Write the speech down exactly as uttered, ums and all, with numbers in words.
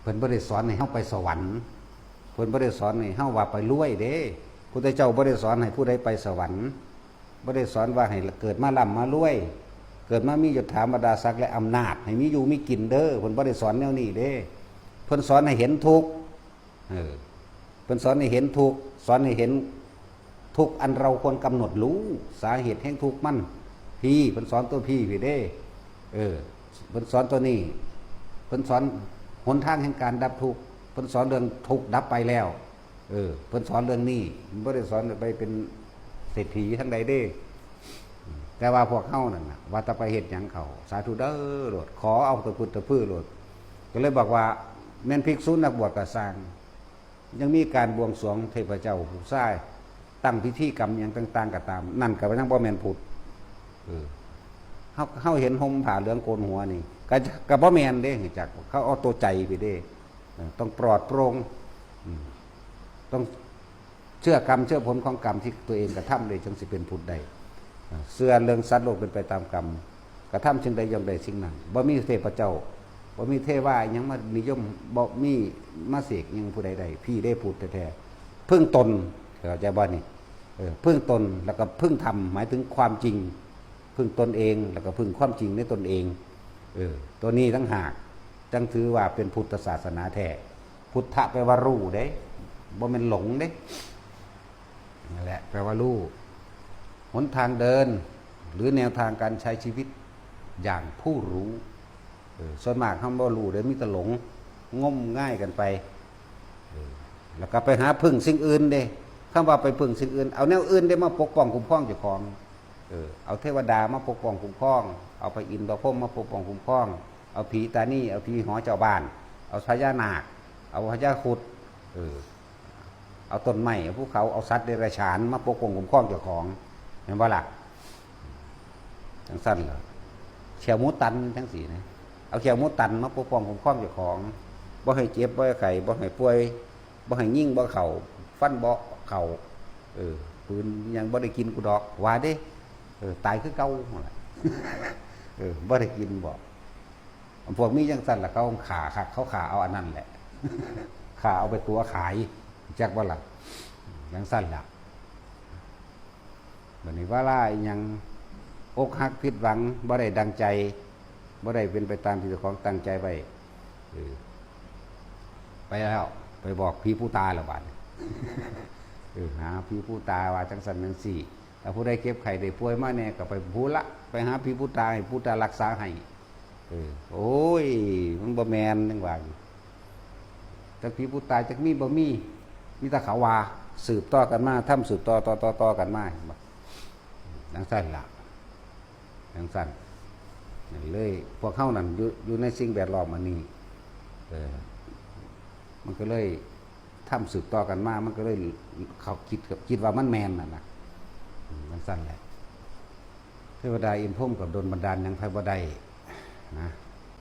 เพิ่นบ่ได้สอนให้เฮาไปสวรรค์ เพิ่นบ่ได้สอนให้เฮาว่าไปรวยเด้ พุทธเจ้าบ่ได้สอนให้ผู้ใดไปสวรรค์ บ่ได้สอนว่าให้เกิดมาร่ำมารวย เกิดมามียศถาบรรดาศักดิ์และอำนาจ ให้มีอยู่มีกินเด้อ เพิ่นบ่ได้สอนแนวนี้เด้ เพิ่นสอนให้เห็นทุกข์ เออ เพิ่นสอนให้เห็นทุกข์ สอนให้เห็นทุกข์อันเราควรกำหนดรู้ สาเหตุแห่งทุกข์มัน พี้ เพิ่นสอนตัวพี้พี้เด้ เออ เพิ่นสอนตัวนี้ เพิ่นสอนหนทางแห่งการดับทุกข์ เพิ่นสอนเรื่องทุกข์ดับไปแล้ว เออ เพิ่นสอนเรื่องนี้ เพิ่นบ่ได้สอนไปเป็นเศรษฐีทางใดเด้ แต่ว่าพวกเฮานั่นน่ะ ว่าแต่ไปเฮ็ดหยังเขา สาธุเด้อโลด ขอเอาตะพุดตะพื้อโลด ก็เลยบอกว่า แม่นภิกษุนักบวชก็ซ่าง ยังมีการบวงสรวงเทพเจ้าผู้ชาย ตั้งพิธีกรรมหยังต่างๆ ก็ตาม นั่นก็ยังบ่แม่นพุทธ เออ เฮา เฮาเห็นห่มผ้าเหลืองโกนหัวนี่ ก็ ก็บ่แม่นเด้ จากเขาเอาตัวใจไปเด้ เออ ต้องปลอดโปร่ง อืม ต้องเชื่อกรรมเชื่อผลของกรรมที่ตัวเองกระทำเลย จึงสิเป็นพุทธได้ เออ เชื่อเรื่องสัตว์โลกเป็นไปตามกรรม กระทำสิ่งใดย่อมได้สิ่งนั้น บ่มีเทพเจ้า บ่มีเทวาอิหยังมานิยม บ่มีมาเสกอิหยังผู้ใดได้ พี้ได้พุทธแท้ๆ พึ่งตน เข้าใจบ่นี่ เออ พึ่งตน แล้วก็พึ่งธรรม หมายถึงความจริง พึ่งตนเอง แล้วก็พึ่งความจริงในตนเอง เออ ตัวนี้ต่างหาก จังถือว่าเป็นพุทธศาสนาแท้ พุทธะแปลว่ารู้เด้ บ่แม่นหลงเด้ นั่นแหละ แปลว่ารู้ หนทางเดิน หรือแนวทางการใช้ชีวิตอย่างผู้รู้ เออ ส่วนมากเฮาบ่รู้เด้ มีแต่หลง งมงายกันไป เออ แล้วก็ไปหาพึ่งสิ่งอื่นเด้ คำว่าไปพึ่งสิ่งอื่น เอาแนวอื่นเด้มาปกป้องคุ้มครองเจ้าของ เออ เอาเทวดามาปกป้องคุ้มครอง เอาพระอินทร์พระพรหมมาปกป้องคุ้มครอง เอาผีตานี เอาผีหอเจ้าบ้าน เอาพญานาค เอาพญาครุฑ เออ เอาต้นไม้ เอาภูเขา เอาสัตว์เดรัจฉานมาปกป้องคุ้มครองเจ้าของ เห็นบ่ล่ะ จังซั่นล่ะ แข้วหมูตันจังซี้นะ เอาแข้วหมูตันมาปกป้องคุ้มครองเจ้าของ บ่ให้เจ็บ บ่ให้ไข้ บ่ให้ป่วย บ่ให้ยิงบ่เข้า ฟันบ่เข้า เออ ปืนยังบ่ได้กินกูดอก ว่าเด้ เออ ตายคือเก่าหั่นล่ะ เออ บ่ได้กินบ่ พวกมีจังซั่นล่ะ เขาฆ่าคัก เขาฆ่าเอาอันนั้นแหละ ฆ่าเอาไปตั๋วขาย จักบ่ล่ะ จังซั่นล่ะ บัดนี้เวลาอิหยัง อกหักผิดหวัง บ่ได้ดังใจ บ่ได้เป็นไปตามที่เจ้าของตั้งใจไว้ เออ ไปแล้ว ไปบอกผีผู้ตาแล้วบัดนี้ เออ หาผีผู้ตาว่าจังซั่นจังซี้ ถ้าผู้ใดเจ็บไข้ได้ป่วยมาแน่ก็ไปพู้นละ ไปหาผีผู้ตา ให้ผู้ตารักษาให้ เออ โอ้ย มันบ่แม่น จังว่าอยู่ จักผีผู้ตาจักมีบ่มี มีแต่เขาว่า สืบต่อกันมา ทำสืบต่อ ต่อ ต่อ ต่อกันมา จังซั่นล่ะ จังซั่น นั่นเลย พวกเฮานั่นอยู่ อยู่ในสิ่งแวดล้อมอันนี้ เออ มันก็เลยทำสืบต่อกันมา มันก็เลยเขาคิดกับ คิดว่ามันแม่นน่ะนะ อืม จังซั่นแหละ เทวดาอินทร์พรหมก็ดลบันดาลหยังไผบ่ได้นะ